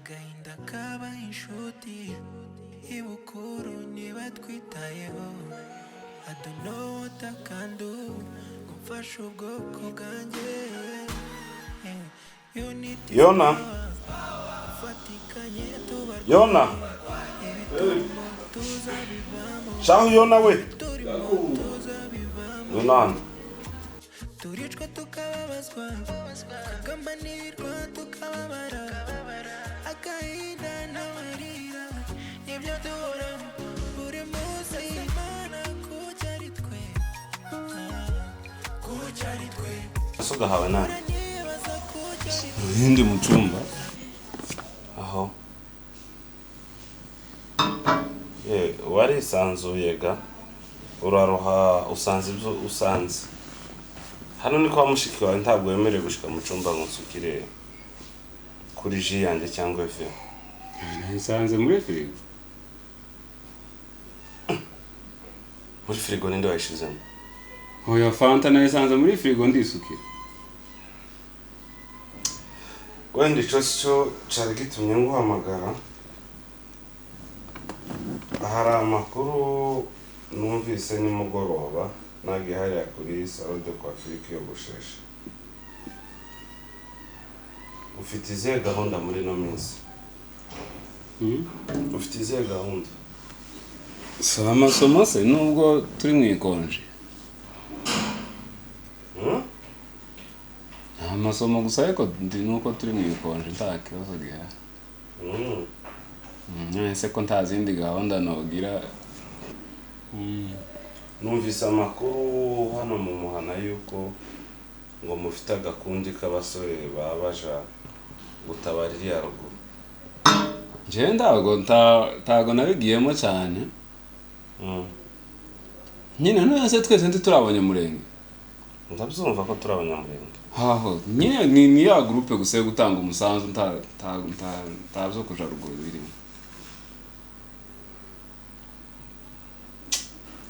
Agahinda kaba inshuti ibukuru niba twitayeho. I don't know what I can do ngo mfashe ubwoko bwanjye. Unity. Yona. Fatikanye tubarwanye. Yona. Ibiturimo tuzabivamo. Shahu Yona we. Turimo tuzabivamo. Yona hano. Turicwa tukababazwa, tukagambanirwa tukababara, agahinda n'amarira nibyo duhoramo buri munsi. Imana kuki ari twe? Kuki ari twe? Ese ugahawe nande? Nibaza kuki ari twe. Ndi mu cyumba. Aho. Ye, warisanzuye ga. Uraroha usanze ibyo usanze. Hano ni kwa mushiki wawe, ntabwo wemerewe gushika mu cyumba ngo nsukire kuri ji yanjye cyangwa ife. Nayisanze muri firigo. Muri firigo ninde wayishizemo? Oya, fanta nayisanze muri firigo ndisukira. Wenda ico si cyo cari gitumye nguhamagara. Hari amakuru numvise nimugoroba nagiye hariya kuri salon de coiffure kwiyogoshesha. Ufite izihe gahunda muri ino minsi? Ufite izihe gahunda? Si amasomo se nubwo turi mu ikonje? Hmm? Nta masomo gusa, ariko ndi nuko turi mu ikonje nta kibazo gihari. None se ko nta zindi gahunda nogira? Numvise amakuru hano mu muhana yuko ngo mufite agakundi k'abasore baba baja gutabara iriya ruguru. Njyewe ntago nabigiyemo cyane. Nyine none se twese ntituri abanyamurenge? Ndabyumva ko turi abanyamurenge. Haho nyine ni ya groupe gusa yo gutanga umusanzu, nta byo kuja ruguru birimo.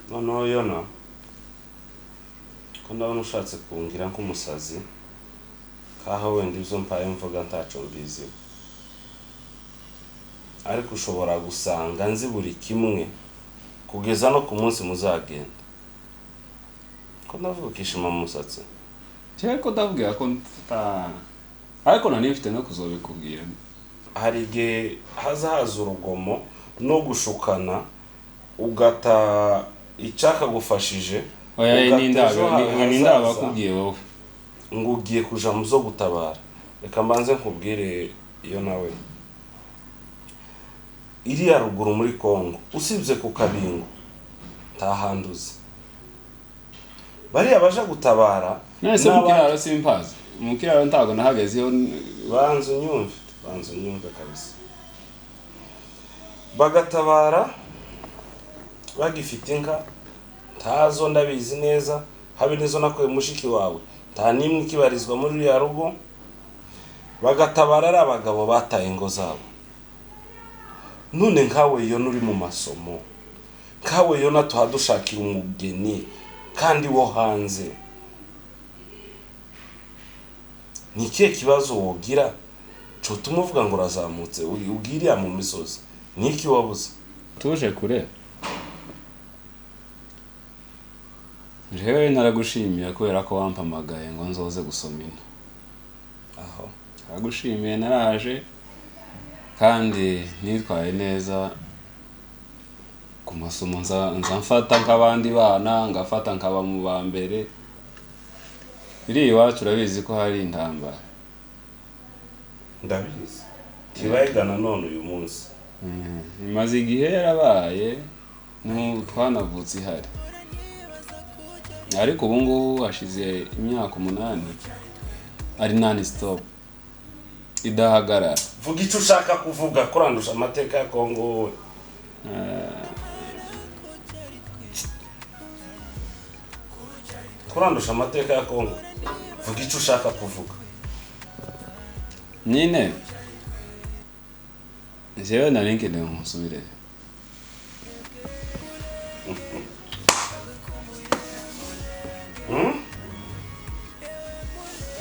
Noneho Yona, ko ndabona ushatse kungira nk'umusazi, kaho wenda ibyo mpaye mvuga ntaco mbiziho, ariko ushobora gusanga nzi buri kimwe kugeza no ku munsi muzagenda. Ko ndavuga ukishima mu musatsi? Njyewe ko ndabwira ko nta, ariko nari mfite no kuzobikubwira. Hari igihe haza haza urugomo no gushukana, ugata icyakagufashije. Oya. Ugata Ni ejo hawe ni hazaza, ndabakubwiye wowe. Ngo ugiye kuja mu zo gutabara. Reka mbanze nkubwire iyo nawe, iriya ruguru muri Kongo, usibye ku Kabingo nta handi uzi. Bariya baja gutabara None se mu kiraro simpazi? Mu kiraro ntago nahagazeho. Banza unyumve, banza unyumve kabisa. Bagatabara bagifite inka, ntazo ndabizi neza, habe n'izo nakuye mushiki wawe, nta n'imwe ikibarizwa muri uriya rugo. Bagatabara ari abagabo bataye ingo zabo. None nkawe iyo uri mu masomo, nkawe yo natuha dushakira umugeni kandi wo hanze, ni ikihe kibazo wogira cotuma uvuga ngo urazamutse ugiriya mu misozi? Ni iki wabuze? Tuje kure, jewe naragushimiye kubera ko wampamagaye ngo nzoze gusoma ino. Aho. Naragushimiye, naraje kandi nitwaye neza ku masomo, nza mfata nk'abandi bana, ngafata nkaba mu ba mbere. Iri iwacu urabizi ko hari intambara. Ndabizi, ntibayigana none uyu munsi. Imaze igihe yarabaye, n'ubu twanavutse ihari, ariko ubu ngubu hashize imyaka 8 ari non stop idahagarara. Vuga icyo ushaka kuvuga, kurandusha amateka ya Kongo wowe. Kurandusha amateka ya Kongo, vuga icyo ushaka kuvuga. Nyine jewe nari nkeneye umusubire.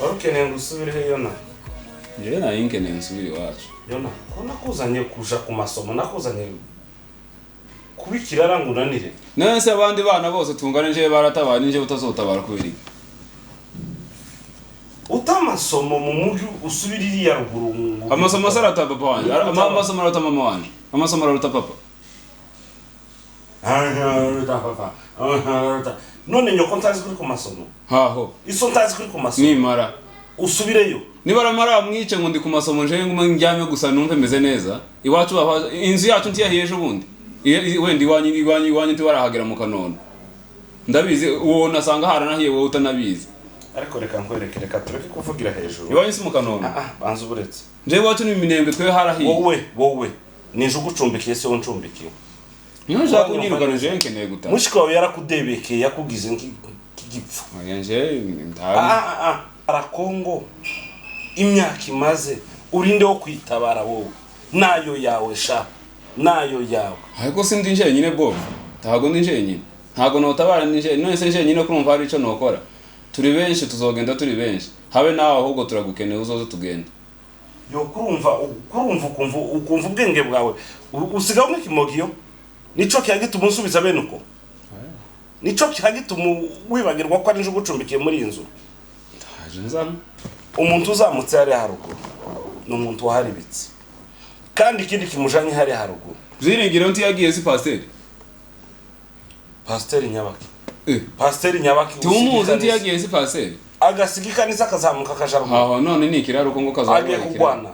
Wari ukeneye ngo usubireho, Yona? Njyewe nari nkeneye nsubire iwacu. Yona, ko nakuzanye kuja ku masomo, nakuzanye kuba ikirara ngo unanire. None se abandi bana bose tungana njyewe baratabaye, ninjye utazotabara kubera iki? Uta amasomo mu mugi usubira iriya ruguru ngo- Amasomo se arata papa wanje, amasomo arata mama wanje, amasomo araruta papa. Aruta papa, aruta. None nyoko ntazi kuri ku masomo, Haho iso ntazi kuri ku masomo, nimara usubireyo. Nibaramara mwice ngo ndi ku masomo, njewe ngume ndyame gusa numve meze neza. Iwacu inzu yacu ntiyahiye ejo bundi. Wenda iwanyu ntibarahagera mu Kanono, ndabizi uwo nasanga haranahiye wowe utanabizi. Ariko reka nkwereke, reka tureke kuvugira hejuru. Iwanyu si mu Kanono? Ah, ah, banza uburetse. Njewe iwacu ni Minembwe, twe harahiye. Wowe nije ugucumbikiye, se uncumbikiye? Niyo nshaka kunyirukana, njewe nkeneye gutaha. Mushiki wawe yarakudebekeye, yakugize nk'igipfu. Oya, njewe ntawe. Ah, ah, ah. Arakongo imyaka imaze urinde wo kwitabara wowe nayo yawe sha, nayo yawe. Ariko si ndi njyenyine bwo, ntabwo ndi njyenyine, ntabwo notabara ndi njyenyine. None se njyenyine kurumva hari ico nokora? Turi benshi, tuzogenda turi benshi, habe nawe ahubwo turagukeneye, uzoze tugenda. Yo, kurumva ukumva ubwenge bwawe usigaho nk'ikimogiyo. Nico kihagituma unsubiza bene uko, nico kihagituma wibagirwa ko ari nje ugucumbikiye muri iyi nzu. Ndaje nzana. Umuntu uzamutse hariya haruguru ni umuntu waharibitse, kandi ikindi kimujanye hariya haruguru. Byiringiro ntiyagiye si pasiteri? Pasiteri Nyabaki? Pasiteri Nyabaki? Tumuzi. Usiga ikanisa. Ntiyagiye si pasiteri? Agasiga ikanisa akazamuka akaja ruguru. Aho none ni ikiraro ko ngo kazaba Agiye ikiraro. kurwana.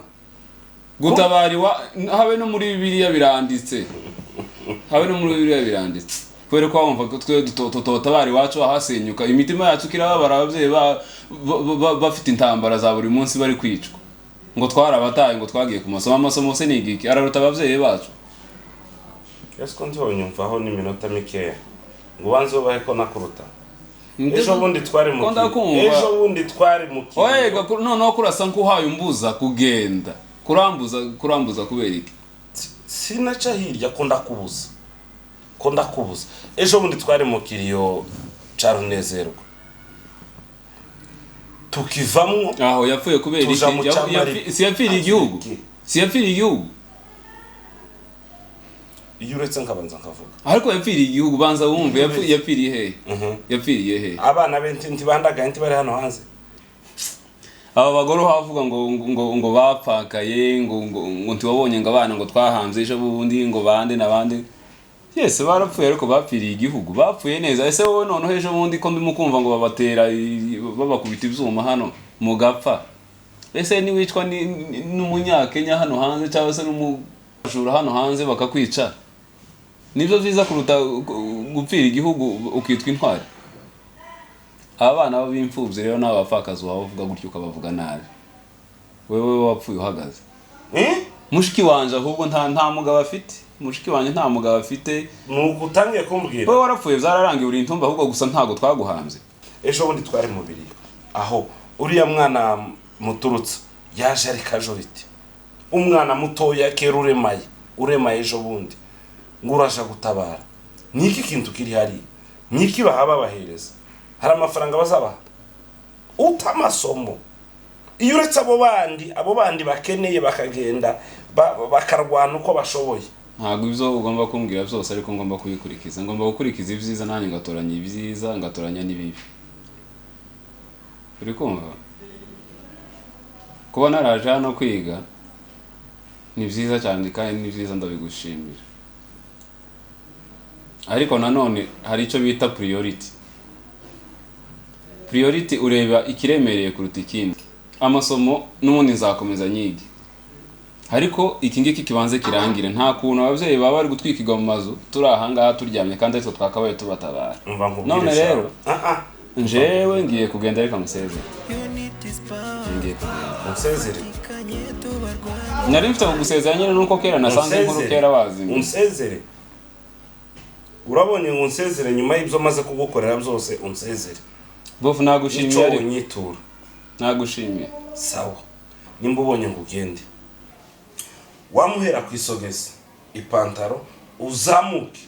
Gutabariwa habe no muri Bibiliya biranditse, habe no muri Bibiliya biranditse. Kubera ko wumva ko twe tutotabara iwacu ahasenyuka, imitima yacu kirababara, ababyeyi bafite intambara za buri munsi, bari kwicwa, ngo twarabataye, ngo twagiye ku masomo. Amasomo se ni igiki? Araruta ababyeyi bacu? Ese ko ntibonyumvaho n'iminota mikeya ngo ubanze ubahe ko nakuruta? Ejo bundi twari mu Ko ndakumva. Ejo bundi twari mu Oye, noneho kurasa nk'uhaye umbuza kugenda, kurambuza kubera iki? Sinaca hirya ko ndakubuza, ko ndakubuza. Ejo bundi twari mu kiriyo ca Runezerwa, tukivamwo Aho yapfuye kubera iki? tuja mu Cyamari. Si yapfiriye igihugu? Si yapfiriye igihugu? Iyo uretse nkabanza nkavuga. Ariko yapfiriye igihugu, banza wumve, yapfiriye hehe? Yapfiriye hehe? Abana be ntibandagaye, ntibari hano hanze? Aba bagore uhavuga ngo bapfakaye, ngo ntiwabonye ngo abana ngo twahanze ejo bundi, ngo bande na bande, yes, barapfuye, ariko bapfiriye igihugu, bapfuye neza. Ese wowe noneho ejo bundi ko ndimo kumva ngo babatera babakubita ibyuma hano mugapfa, ese niwicwa n'umunyakenya hano hanze cyangwa se n'umujura hano hanze bakakwica, nibyo byiza kuruta gupfira igihugu ukitwa intwari? Abana b'imfubyi rero n'aba bapfakazi waba uvuga gutyo ukabavuga nabi, wewe wapfuye uhagaze. Eh? Mushiki wanje ahubwo nta mugabo afite, mushiki wanje nta mugabo afite. Nuko utangiye kumbwira. Wowe warapfuye byararangiye, uri intumba ahubwo gusa ntago twaguhambye. Ejo bundi twari mu biriyo, aho uriya mwana muturutse yaje ari kajoriti, umwana mutoya kera uremaye, ejo bundi ngo uraja gutabara. Niki kintu kiri hariya? Niki bahaba bahereza? Hari amafaranga bazabaha? Uta amasomo. Iyo uretse abo bandi bakeneye bakagenda bakarwana uko bashoboye. Ntabwo ibyo ugomba kumbwira byose ariko ngomba kubikurikiza. Ngomba gukurikiza ibyiza, nanjye ngatoranya ibyiza, ngatoranya n'ibibi. Uri kumva, kuba naraje hano kwiga ni byiza cyane kandi ni byiza, ndabigushimira. Ariko nanone hari icyo bita priority. Priority, ureba ikiremereye kuruta ikindi. Amasomo n'ubundi nzakomeza nyige, ariko iki ngiki kibanze kirangire. Nta kuntu ababyeyi baba bari gutwikirwa mu mazu turi ahangaha turyamye, kandi aritwe twakabaye tubatabara. Umva nkubwire None sha. rero Ah, ah. njewe ngiye kugenda, reka musezere. Unity is power. Ngiye kugenda. Unsezere. Ikanye tubarwanye. Nari mfite kugusezera nyine nuko kera nasanze inkuru Unsezere. kera wazi. Unsezere. Urabonye ngo unsezere nyuma y'ibyo maze kugukorera byose, unsezere. Bofu, nagushimiye. Icyo Ariko unyitura. Nagushimiye. Sawa, nimba ubonye ngo ugende, wamuhera ku isogesi, ipantaro, uzamuke,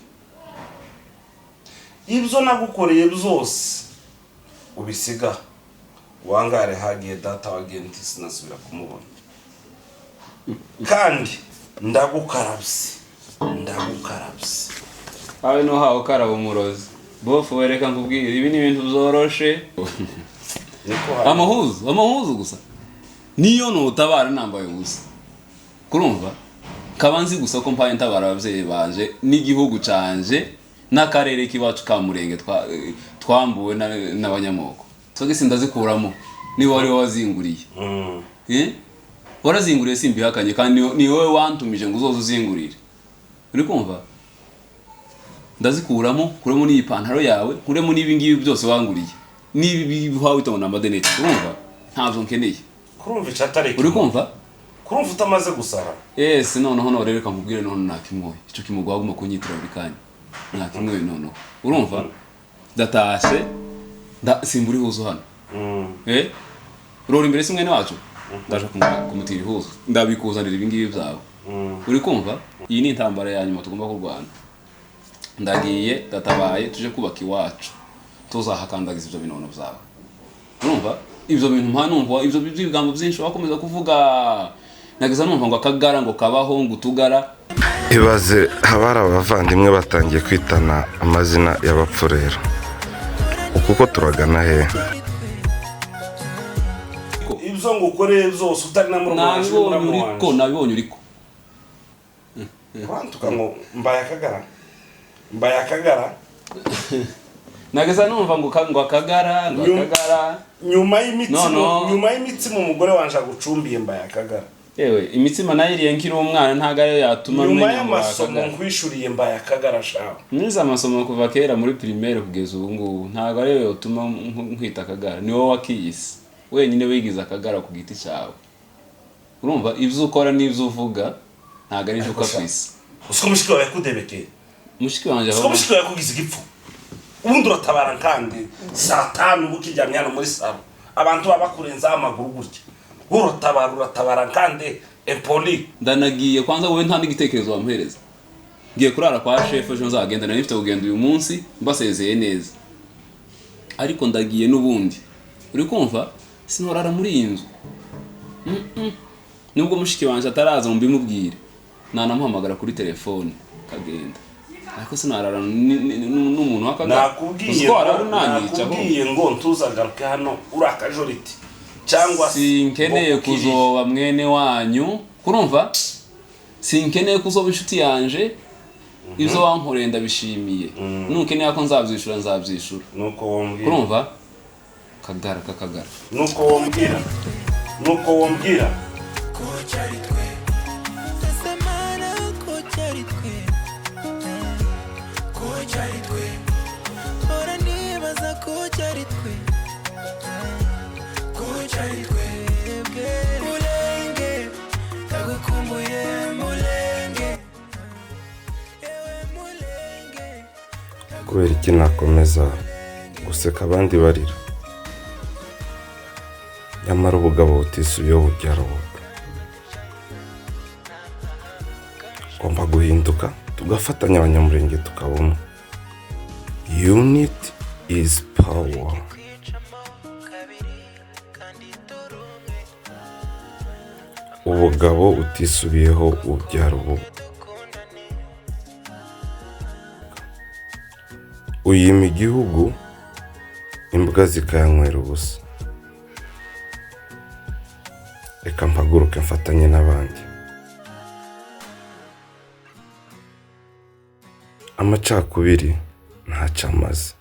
ibyo nagukoreye byose ubisiga wangare. Hagiye data wagiye, sinasubira kumubona. Kandi ndagukarabye, ndagukarabye. Abe nuhawe ukaraba umurozi bofu. Wereka nkubwire, ibi ni ibintu byoroshe. Niko hari. Amahuzu, amahuzu gusa niyo nutabara nambaye ubusa. Kurumva kaba nzi gusa ko mpaye ntabara ababyeyi banje n'igihugu canje n'akarere k'iwacu ka Murenge twambuwe n'abanyamoko. Sogisi ndazikuramo niba wari wazinguriye. Eh? Warazinguriye, simbihakanye, kandi ni wowe wantumije ngo uzoze uzingurire. Uri kumva, ndazikuramo, kuremo n'iyi pantaro yawe, nkuremo n'ibi ngibi byose wanguriye, n'ibi bihawe wita ngo ni amadeneti. Urumva, ntabyo nkeneye. Kurumva icatari. Uri kumva? Kurumva utamaze gusara. Yes, noneho none reka nkubwire, noneho nakimwoye ico kimugwa waguma kunyitira buri kanya, nakimwoye noneho. Urumva, ndatashe, simbura ihuzu hano. Eh, rora imbere, si mwene wacu, ndaje kumutira ihuzu, ndabikuzanira ibi ngibi byawe. Uri kumva, iyi ni intambara ya nyuma tugomba kurwana. Ndagiye, ndatabaye, tuje kubaka iwacu, tuzahakandagiza ibyo binono byawe. Urumva, ibyo bintu mpa numva ibyo by'ibigambo byinshi wakomeza kuvuga, nageza numva ngo akagara ngo kabaho ngo utugara. Ibaze abari abavandimwe batangiye kwitana amazina y'abapfurero. Uku ko turagana hehe? Ibyo ngukoreye byose utari na murumuna wanje, uri Nabibonye. muramu Uriko wanje. Nabibonye uriko. Urantuka ngo mbaye akagara, mbaye akagara. Nageza numva ngo akagara, ngo akagara. Nyuma y'imitsima. No, no. Nyuma y'imitsima umugore wanje agucumbiye, mbaye akagara. Yewe, imitsima nayiriye nkiri umwana, ntago ariyo yatuma Nyuma menya ngo y'amasomo akagara. nkwishuriye, mbaye akagara shawe. Nize amasomo kuva kera muri primaire kugeza ubu ngubu, ntabwo ariyo yotuma nkwita akagara. Ni wowe wakiyise wenyine, wigize akagara ku giti cyawe. Urumva, ibyo ukora n'ibyo uvuga ntabwo ari injuka ku isi. Usiko mushiki wawe yakudebekeye. Mushiki wanjye Usiko ahubwo mushiki wawe yakugize igipfu. Ubundi uratabara kandi saa 5 uba ukiryamye hano muri salo, abantu baba bakurenzaho amaguru gutya, wowe uratabara, uratabara kandi empoli. Ndanagiye kwanza, wowe nta n'igitekerezo wamuhereza. Ngiye kurara kwa shefu, ejo nzagenda. Nari mfite kugenda uyu munsi mbasezeye neza, ariko ndagiye n'ubundi. Uri kumva, sinorara muri iyi nzu. Nubwo mushiki wanjye ataraza ngo mbimubwire, nanamuhamagara kuri telefone kagenda, ariko sinarara n'umuntu w'akagara. Nakubwiye Uzi ko warara ngo unanyica ahubwo. Nakubwiye ngo ntuzagaruke hano uri akajoriti cyangwa se Sinkeneye ngo ukiriye. kuzoba mwene wanyu. Kurumva, sinkeneye kuzoba inshuti yanje. Ibyo wankoreye ndabishimiye, nukeneye ko nzabyishura, nzabyishura. Nuko wombwira. Kurumva, kagara kakagara. Nuko wombwira, nuko wombwira. Ko cyari twe ese Mana, ko cyari twe, ko cyari twe, mpora nibaza ko cyari twe, ko cyari twebwe. Mulenge, ndagukumbuye Mulenge, ewe Mulenge. Kubera iki nakomeza guseka abandi barira? Nyamara ubugabo butisubiyeho bubyara ububwa. Ngomba guhinduka, tugafatanya, Abanyamurenge tukaba umwe. Unity is power. Kwicamo kabiri kandi turi umwe. Ubugabo butisubiyeho bubyara ububwa. Dukundane. Uyima igihugu, imbwa zikayanywera ubusa. Reka mpaguruke mfatanye n'abandi. Amacakubiri ntacyo amaze.